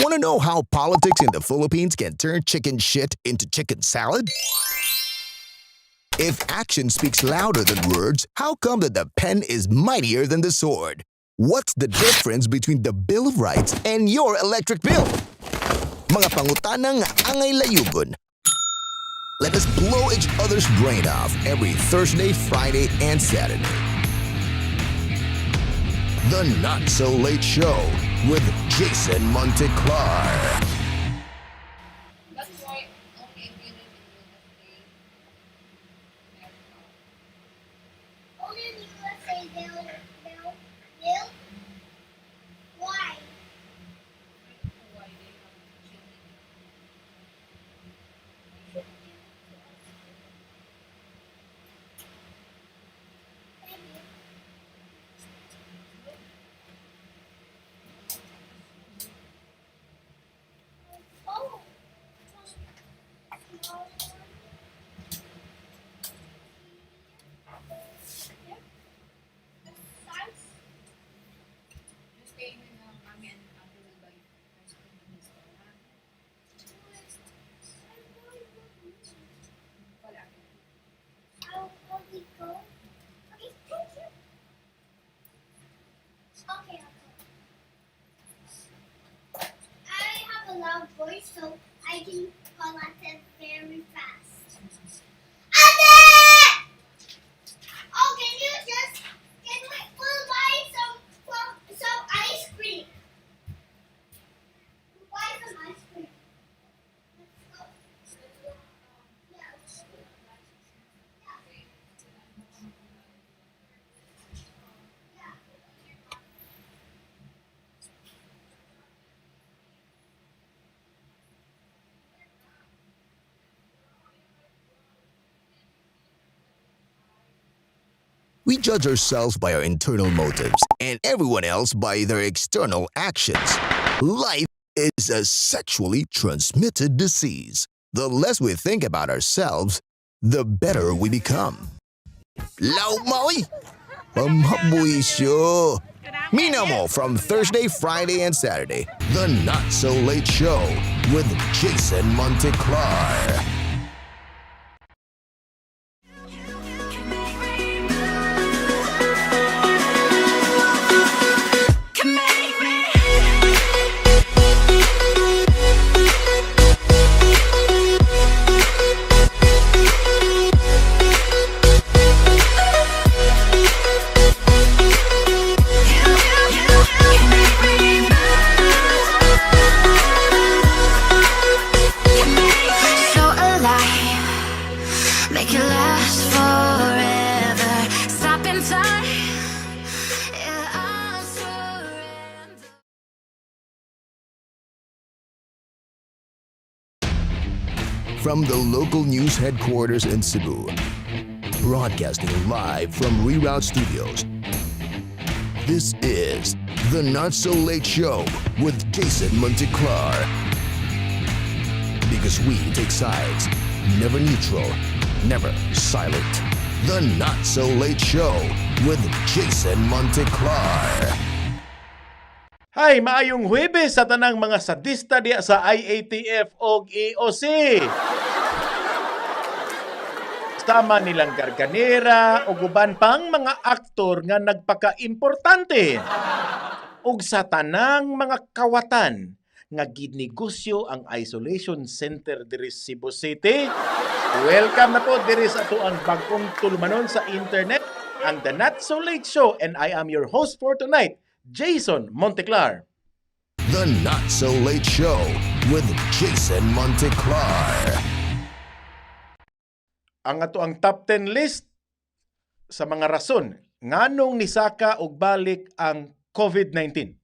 Want to know how politics in the Philippines can turn chicken shit into chicken salad? If action speaks louder than words, how come that the pen is mightier than the sword? What's the difference between the Bill of Rights and your electric bill? Mga pangutana nga angay layugon. Let us blow each other's brain off every Thursday, Friday, and Saturday. The Not So Late Show with Jason Monteclar. That's why only if you live in USA, America. Only in USA they'll why? I don't know why they have chili. They should give it to us too. Maybe. Oh, small one. Here. The so I can call Ate very fast. Ate! Oh, can you just can we we'll buy some ice cream? We'll buy some ice cream. Let's go. Yeah. Yeah. We judge ourselves by our internal motives and everyone else by their external actions. Life is a sexually transmitted disease. The less we think about ourselves, the better we become. Law maoy! Pamhabuisyo! Minamo from Thursday, Friday, and Saturday. The Not So Late Show with Jason Monteclar. So alive, make it last forever. Stop in time, yeah, I'll surrender. From the local news headquarters in Cebu, broadcasting live from Reroute Studios. This is the Not So Late Show with Jason Monteclar. Because we take sides, never neutral, never silent. The Not So Late Show with Jason Monteclar. Hay, maayong Huwebes sa tanang mga sadista diya sa IATF og EOC. Sama nilang Garganera ug uban pang mga aktor nga nagpakaimportante. Ug sa tanang mga kawatan nga ginegosyo ang isolation center diri sa Cebu City. Welcome na po diri sa ato ang bagong tulumanon sa internet, ang The Not So Late Show, and I am your host for tonight, Jason Monteclar. The Not So Late Show with Jason Monteclar. Ang ato ang top 10 list sa mga rason nganong nisaka og balik ang COVID-19.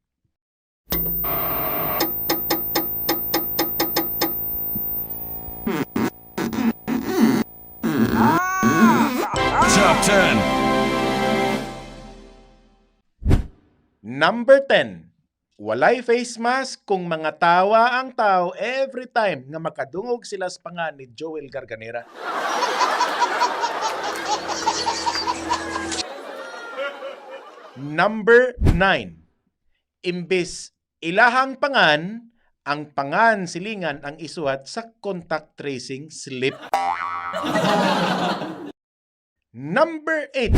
Top 10. Number 10. Walay face mask kung mga tawa ang tao every time nga makadungog sila sa pangan ni Joel Garganera. Number 9. Imbis ilahang pangan, ang pangan silingan ang isuhat sa contact tracing slip. Number 8.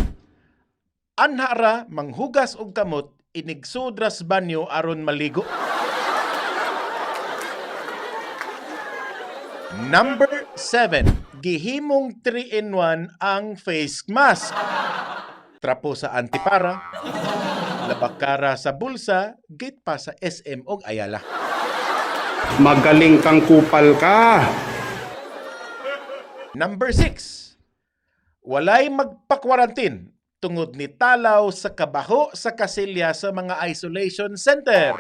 Anhara manghugas og kamot inigsudras banyo aron maligo. Number 7. Gihimong 3-in-1 ang face mask. Trapo sa antipara, labakara sa bulsa, gate pa sa SM og Ayala. Magaling kang kupal ka. Number 6. Walay magpakwarantin tungod ni talaw sa kabaho sa kasilya sa mga isolation center.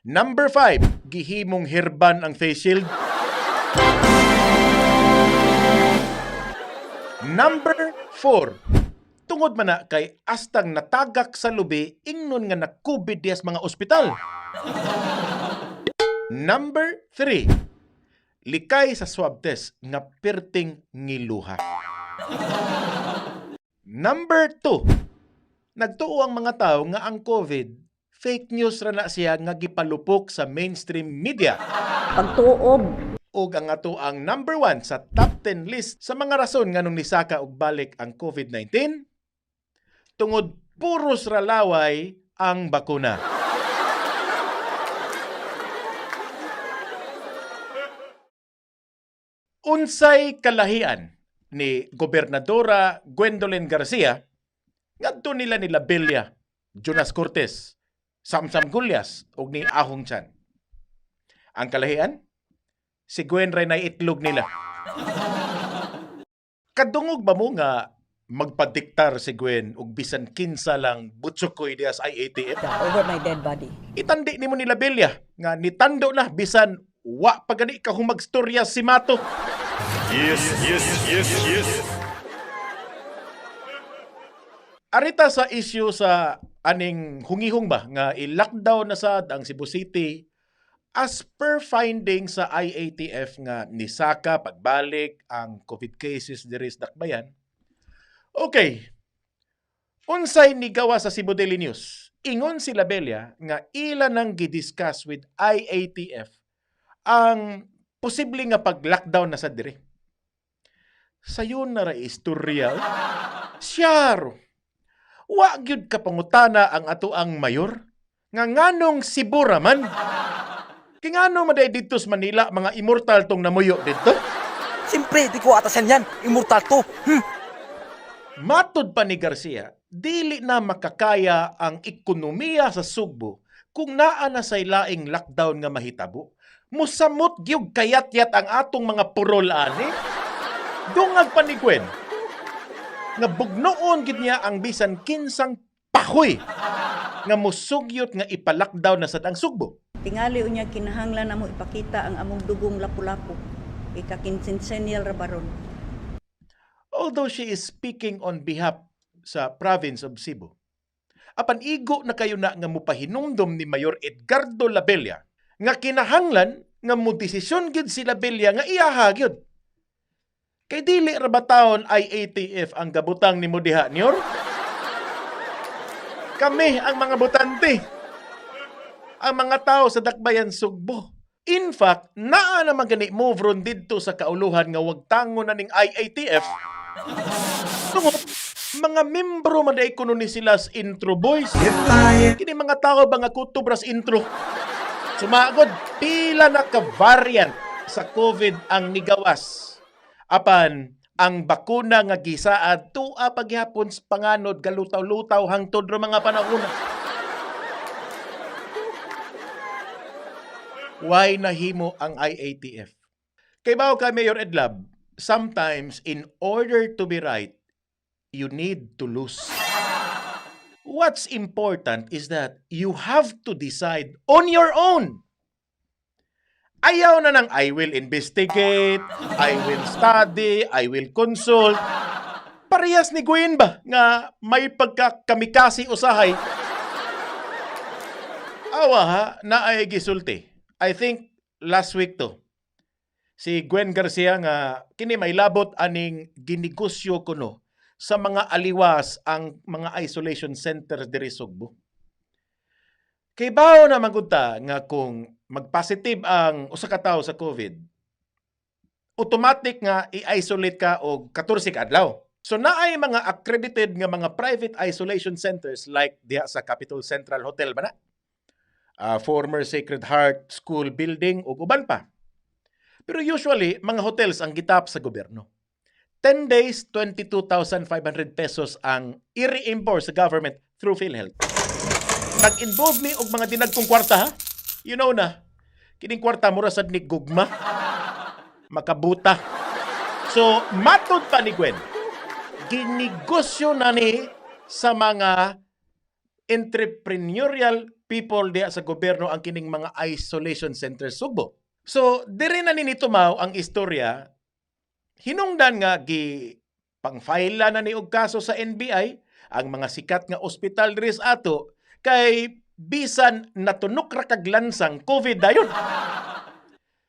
Number 5. Gihimong hirban ang face shield. Number 4. Tungod man na kay astang natagak sa lubi ingnon nga na-COVID diyas mga ospital. Number 3. Likay sa swab test nga perting ngiluha. Number 2. Nagtuo ang mga tao nga ang COVID fake news ra na siya nga gipalupok sa mainstream media. Pagtuob. Ug ang ato ang number 1 sa top 10 list sa mga rason nganong nisaka og balik ang COVID-19 tungod puros ra laway ang bakuna. Unsay kalahian ni Gobernadora Gwendolyn Garcia ngadto nila ni Labella, Jonas Cortez, Samsam Gullas ug ni Ahong Chan? Ang kalahian? Si Gwen ray na itlog nila. Kadungog ba mo nga magpadiktar si Gwen og bisan kinsa lang butsukoy diya sa IATF? Over my dead body. Itandi nimo ni Labella nga nitando na bisan wa pa gani ka humagstorya si Mato. Yes. Arita sa issue sa aning hungihong ba nga i-lockdown na sad ang Cebu City as per finding sa IATF nga nisaka pagbalik ang COVID cases diri sa Dakbayan. Okay. Unsay nigawa sa Cebu Daily News? Ingon si Labella nga ila nang gidiscuss with IATF ang posible nga pag-lockdown na sad diri. Sayon na ra istorya, oy. Siyaro. Wa gyud kapangutana ang ato ang mayor nga nganong Cebu ra man. Kay ngano man diay didto sa Manila mga immortal tong namuyo didto? Siyempre, di ko atasan yan. Immortal to. Matod pa ni Garcia, dili na makakaya ang ekonomiya sa Sugbo kung naa na say laing lockdown nga mahitabo. Musamot gyud kayatyat ang atong mga purol ani. Dungag pa ni Gwen nga bugnoon gid niya ang bisan kinsang pahoy nga musugyot nga ipa-lockdown na sad ang Sugbo. Tingali unya kinahanglan namo ipakita ang among dugong lapu-lapu. Ika-quincentennial ra baron. Although she is speaking on behalf sa province of Cebu. Apan igo na kayo na nga mupahinumdom ni Mayor Edgardo Labella nga kinahanglan nga mo desisyon gyud si Labella nga iyaha gyud. Kay dili ra ba taon IATF ang gabutang nimo diha, Nior? Kami ang mga botante. Ang mga tao sa Dakbayan Sugbo. In fact, naa naman gani move ron didto sa kauluhan nga wag tango na ning IATF. Tungod mga membro man diay kuno ni sila sa Intro Boys. Kini mga tao ba nga kutob ras intro? Sumagod, pila na ka variant sa COVID ang nigawas. Apan ang bakuna nga gisaad tua paghapon sa panganod galutaw-lutaw hangtod ro mga panahona. Why nahimo ang IATF? Kay bao ka, Mayor Edlab, sometimes in order to be right, you need to lose. What's important is that you have to decide on your own. Ayaw na ng "I will investigate, I will study, I will consult." Parehas ni Gwen ba nga may pagkakamikasi usahay. Awa ha, na ay gisulti. I think last week to. Si Gwen Garcia nga kini may labot aning ginegosyo kuno sa mga aliwas ang mga isolation centers diri Sugbo. Kay bao na magud ta nga kung mag-positive ang usa ka tawo sa COVID, automatic nga i-isolate ka og 14 ka adlaw. So naay mga accredited nga mga private isolation centers like diha sa Capitol Central Hotel ba na? Former Sacred Heart School building ug uban pa. Pero usually mga hotels ang gitap sa gobyerno. 10 days, 22,500 pesos ang i-reimburse sa government through PhilHealth. Nag-involve mi og mga dinagkong kwarta ha. You know na. Kining kwarta mura sad ni gugma. Makabuta. So, matod pa ni Gwen, ginegosyo na ni sa mga entrepreneurial people diha sa gobyerno ang kining mga isolation centers Sugbo. So, diri na ni nitumaw ang istorya hinungdan nga gi pang-file na ni og kaso sa NBI ang mga sikat nga ospital diri sa ato kay bisan natunok ra kag lansang, COVID dayon.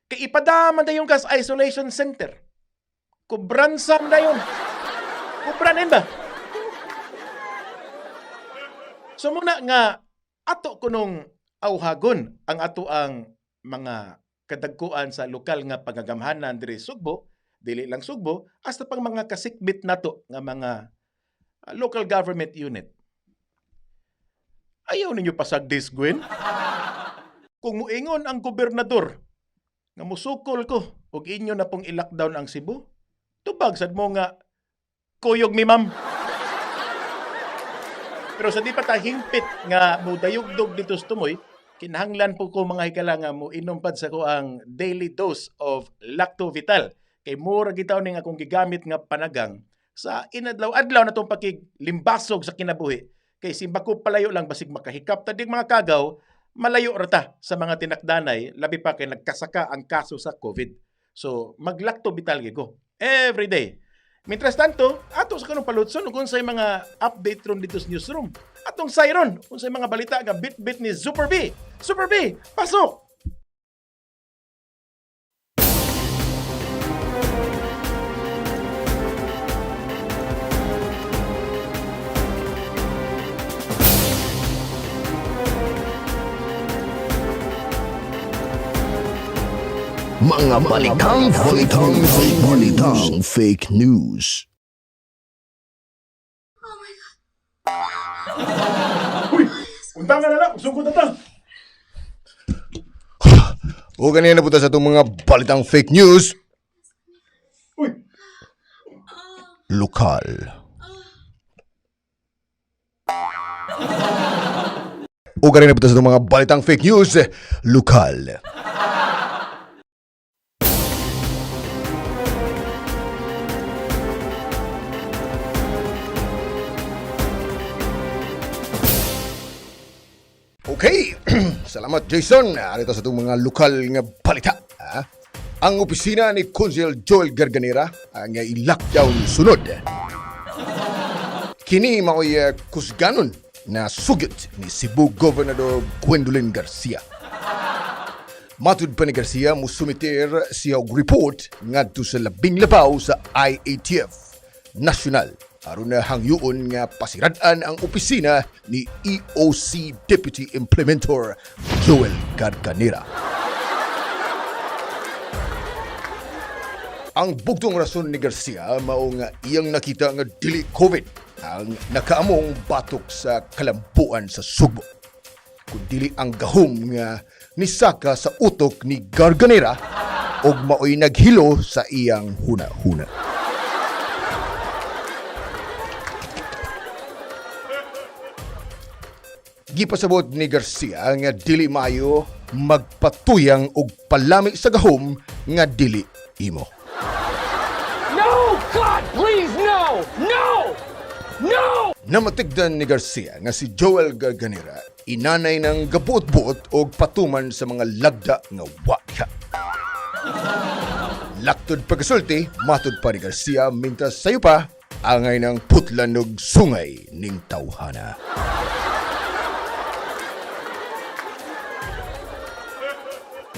Kay ipadama dayon kas isolation center. Kubransam dayon. Kubranin ba? So muna nga ato kunong auhagon ang ato ang mga kadagkuan sa lokal nga pagagamhanan diri Sugbo, dili lang Sugbo, hasta pang mga kasikbit nato nga mga local government unit. Ayaw ninyo pasagdis, Gwen. Kung muingon ang gobernador Nga musukol ko ug inyo na pong i-lockdown ang Cebu. Tubag sad mo nga kuyog mi, ma'am. Pero sa di pa ta hingpit nga mudayugdog dito sa tumoy, kinahanglan po ko, mga higala, nga mo inom pad sa ko ang daily dose of Lactovital. Kay mura gitaw ning akong gigamit nga panagang sa inadlaw-adlaw na tong pakiglimbasog sa kinabuhi. Kay simba ko palayo lang basig makahikap ta dig mga kagaw, malayo ra ta sa mga tinakdanay, labi pa kay nagkasaka ang kaso sa COVID. So, mag-Lactovital gyud ko every day. Mientras tanto, ato sa kanong palutson ug unsay mga update ron dito sa newsroom. Atong siron unsay mga balita nga bit-bit ni Super B. Super B, pasok! Mga balitang fake news. Balitang fake news. Uy, undangan na lang, sugod na ta. O ganyan na po ta sa itong mga balitang fake news. Uy, Lokal. O ganyan na po ta sa itong mga balitang fake news. Lokal. Okay, salamat, Jason. Arito sa itong mga lokal nga balita. Ha? Ang opisina ni Consul Joel Garganera ang i-lockdown sunod. Kini mao'y kusganon na sugyot ni Cebu Governador Gwendolyn Garcia. Matud pa ni Garcia, musumiter siya og report ngadto sa labing labaw sa IATF National aron na hangyoon nga pasirad-an ang opisina ni EOC Deputy Implementor Joel Garganera. Ang bugtong rason ni Garcia mao nga iyang nakita nga dili COVID ang nakaamong batok sa kalambuan sa Sugbo, kun dili ang gahom nga nisaka sa utok ni Garganera og maoy naghilo sa iyang huna-huna. Gipasabot ni Garcia nga dili maayo magpatuyang og palami sa gahom nga dili imo. No! God, please, no! No! No! Namatigdan ni Garcia nga si Joel Garganera inanay ng gabuot-buot og patuman sa mga lagda nga wa diha. Laktod pagkasulti, matud pa ni Garcia mintas sayo pa, angay ng putlan og sungay ning tawhana.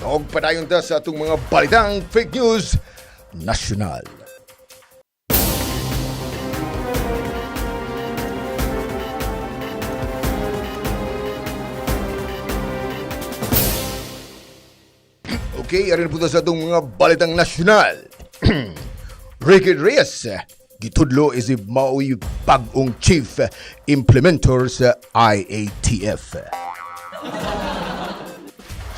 Og padayon ta sa atong mga balitang fake news national. Okay, arin po ta sa atong mga balitang nasyonal. Ricky Reyes, gitudlo isip maoy bag-ong chief implementer sa IATF.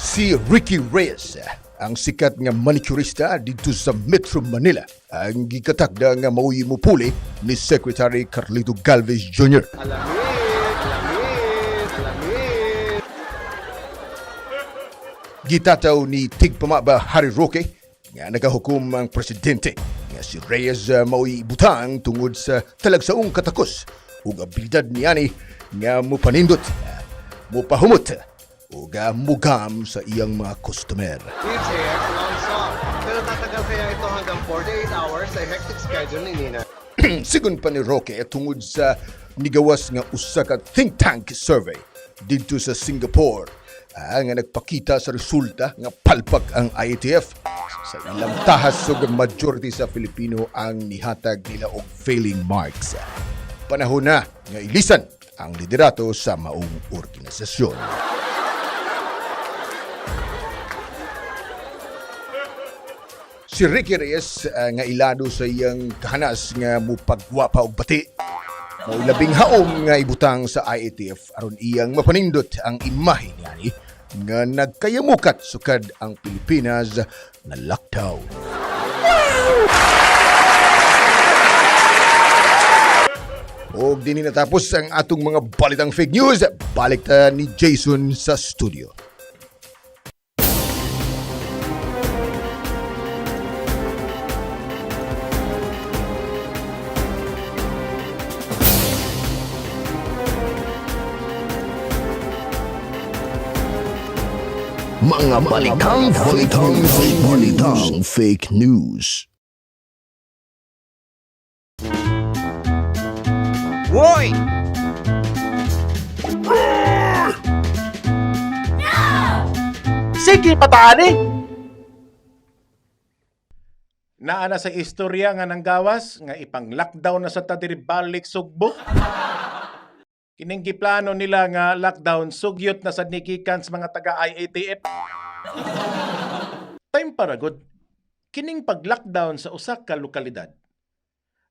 Si Ricky Reyes, ang sikat nga manicurista dito sa Metro Manila, ang gikatakda nga maoy mupuli ni Secretary Carlito Galvez Jr. Gitataw ni Tigpamaba Harry Roque nga nagahukom ang presidente nga si Reyes mao'y butang tungod sa talagsaong katakos ug abilidad niani nga mupanindot, mupahumot ug mugam sa iyang mga customer. It's AX long song. Pero tatagal kaya ito hanggang 48 hours sa hectic schedule ni Nina. Sigon pa ni Roque, tungod sa nigawas nga usa ka think tank survey didto sa Singapore nga nagpakita sa resulta nga palpak ang IATF sa ilang tahas ug majority sa Filipino ang nihatag nila og failing marks. Panahon na nga ilisan ang liderato sa maong organisasyon. Si Ricky Reyes nga ilado sa iyang kahanas nga mupagwapa og bati. Mao labing haom nga ibutang sa IATF aron iyang mapanindot ang imahe niani. nga nagkayamukat sukad ang Pilipinas na lockdown. Og dinhi natapos ang atong mga balitang fake news. Balik ta ni Jason sa studio. Mga balitang fake news. Balitang fake news. Woy! Sige, pataan eh! Naa na sa istorya nga nanggawas nga ipang lockdown na sa tadiri balik Sugbo. Kining giplano nila nga lockdown sugyot na sad nigikan sa mga taga IATF. Time paragod kining pag-lockdown sa usa ka lokalidad.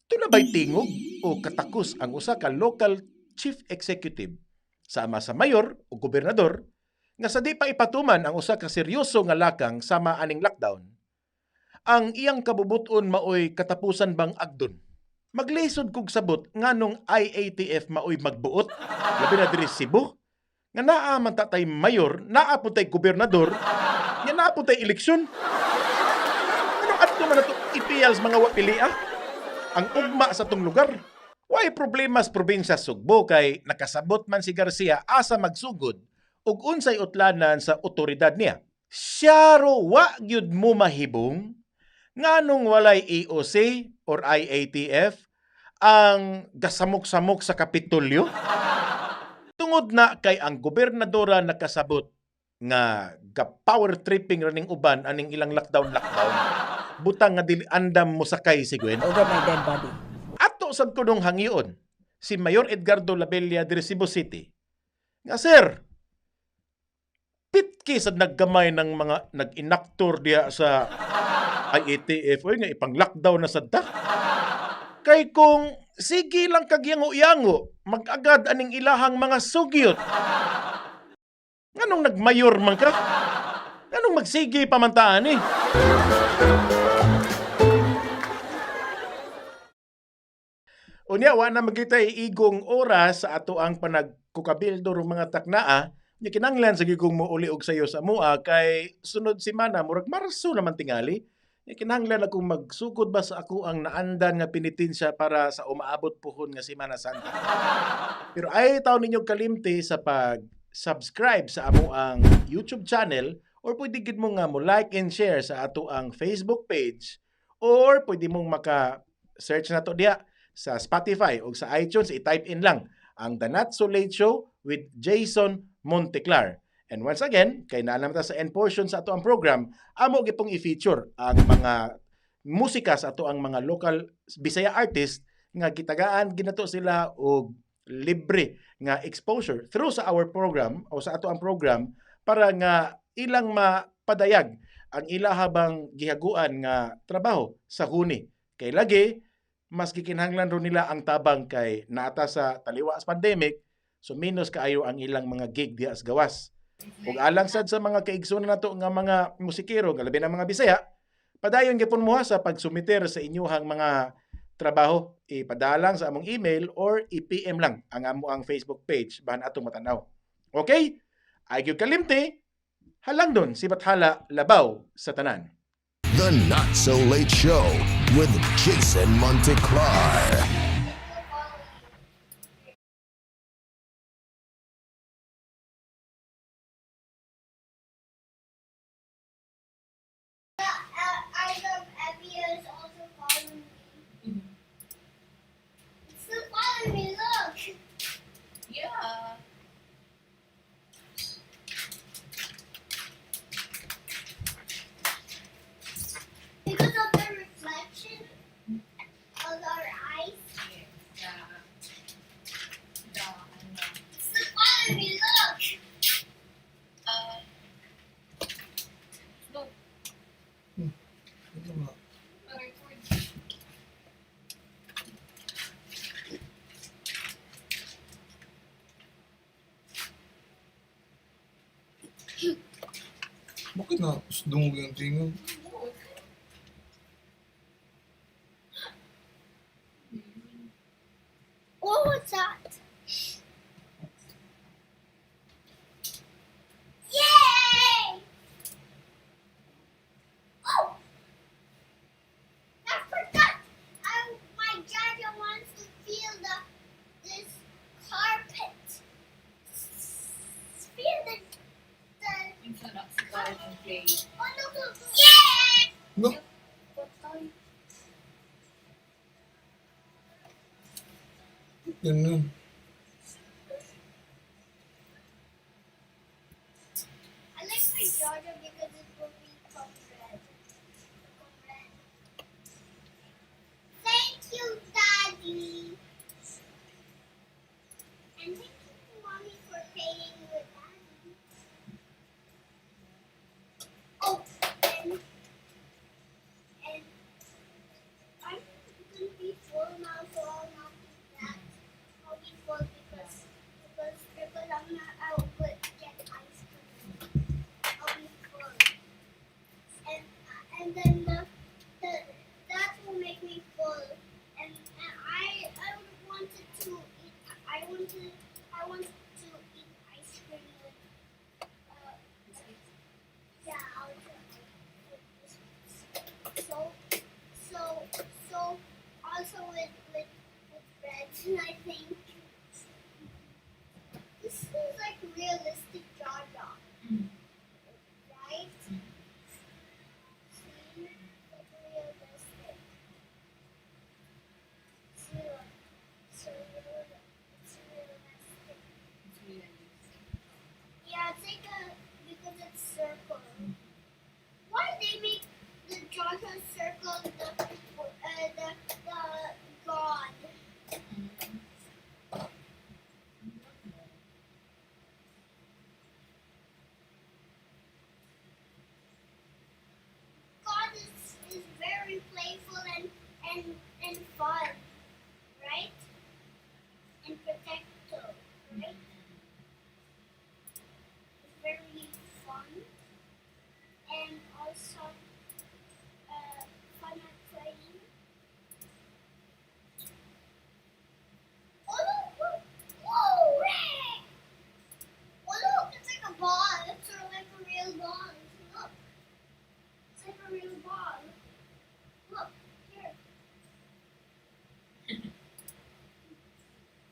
Tuna ba'y tingog o katakos ang usa ka local chief executive sama sa mayor o gobernador nga sa di pa ipatuman ang usa ka seryoso nga lakang sama aning lockdown? Ang iyang kabubuton maoy katapusan bang agdon? Maglisod kog sabot nganong IATF maoy magbuot, labi na diri Cebu, nga naa man ta tay mayor, naa pud tay gobernador, nga naa pud tay eleksyon. Anong adto man nato ipiyal sa mga wapilia? Ang ugma sa tong lugar. Way problema sa probinsya Sugbo kay nakasabot man si Garcia asa magsugod ug unsay utlanan sa otoridad niya. Siyaro wa gyud mo mahibong nganong walay EOC or IATF ang gasamok-samok sa Kapitolyo? Tungod na kay ang gobernadora nakasabot nga ga power tripping raning uban aning ilang lockdown lockdown. Butang nga dili andam mo sakay si Gwen. Over my dead body. Ato sad kunong hangyoon si Mayor Edgardo Labella diri Cebu City. Nga sir, pitki sad naggamay ng mga nag-inaktor diya sa IATF oy nga ipang lockdown na sad ta. Kay kung sige lang kagyango-yango, mag-agad aning ilahang mga sugyot. Nganong nagmayor man ka? Nganong magsige pa man ta ani? Unya, wa na magkita igong oras sa ato ang panagkukabildo rong mga taknaa. Nya kinanglan sa gigong mo uli og sayo sa mua kay sunod semana murag Marso naman tingali. Nya kinahanglan akong magsugod ba sa ako ang naandan nga penitensya para sa umaabot puhon nga Semana Santa. Pero ay taon ninyo kalimti sa pag-subscribe sa amo ang YouTube channel or pwede gid mo nga mo like and share sa ato ang Facebook page or pwede mong maka-search na to diya sa Spotify o sa iTunes, i-type in lang ang The Not So Late Show with Jason Monteclar. And once again, kay naalam ta sa end portion sa ato ang program, amo gipong i-feature ang mga musika sa ato ang mga local Bisaya artist nga gitagaan ginato sila og libre nga exposure through sa our program o sa ato ang program para nga ilang mapadayag ang ilahabang gihaguan nga trabaho sa huni. Kay lagi mas gikinahanglan ron nila ang tabang kay naata sa taliwa sa pandemic, so minus kaayo ang ilang mga gig diha sa gawas. Ug alang sad sa mga kaigsoon nato nga mga musikero, nga labi na mga Bisaya, padayon gyapon mo ha sa pagsumiter sa inyuhang mga trabaho, ipadalang sa among email or i-PM lang ang amo ang Facebook page bahan atong matanaw. Okay? Ay gyud kalimti, halang don si Bathala labaw sa tanan. The Not So Late Show with Jason Monteclar. I love Abby is also following me. It's still following me, look. Yeah. Because of the reflection of our eyes. Bakit na dungog yung tingog? What was that? Yay! Oh! I forgot! My Jaja wants to feel the this carpet. Feel the Minsan na si Karen ang play. Oh, look, look, look. Yay! No? Patay. Ganun. I like my Jaja because it will become red. Become red. Thank you, Daddy. And thank you, Mommy, for playing with Daddy. Oh, and I'm gonna be full now, so I'll not eat that. I'll be full because I'm not. I will get ice cream. I'll be full. And then the that will make me full. And I would wanted to eat. I want to eat ice cream with. Yeah, I'll do with biscuits. So also with bread. I think this is like realistic Jar Jar, right? See, like realistic. See, look. So real, it's realistic. It's realistic. Yeah, it's like a because it's circle. Why they make the Jar Jar circle the god? God is very playful and fun, right? And protective, right? It's very fun and also fun at playing. Oh look! Look. Whoa! Ray! Oh look! It's like a ball. It's sort of like a real ball. Look, it's like a real ball. Look here.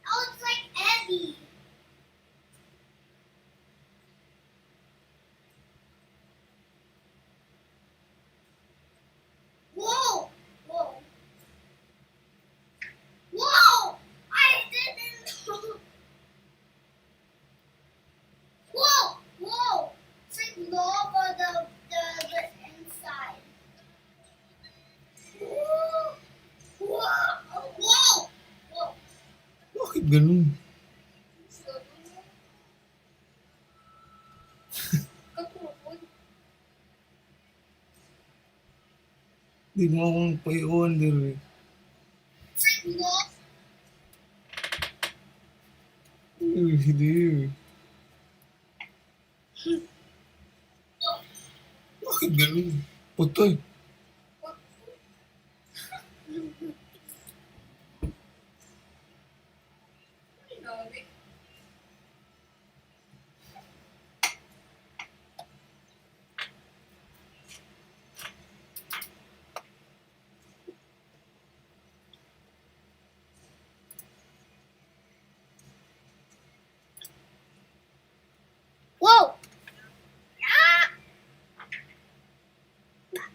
Oh, it's like Eddie. Whoa! Whoa! Whoa! I didn't know. Whoa! Whoa! It's like lava the inside. Whoa! Whoa! Whoa! Whoa! Bakit ganun? Katurod. Hindi mo akong pa-order eh. It's like lava. Eh, hindi eh. Bakit ganun? Patay. Grabe. Whoa! Ah! Ah!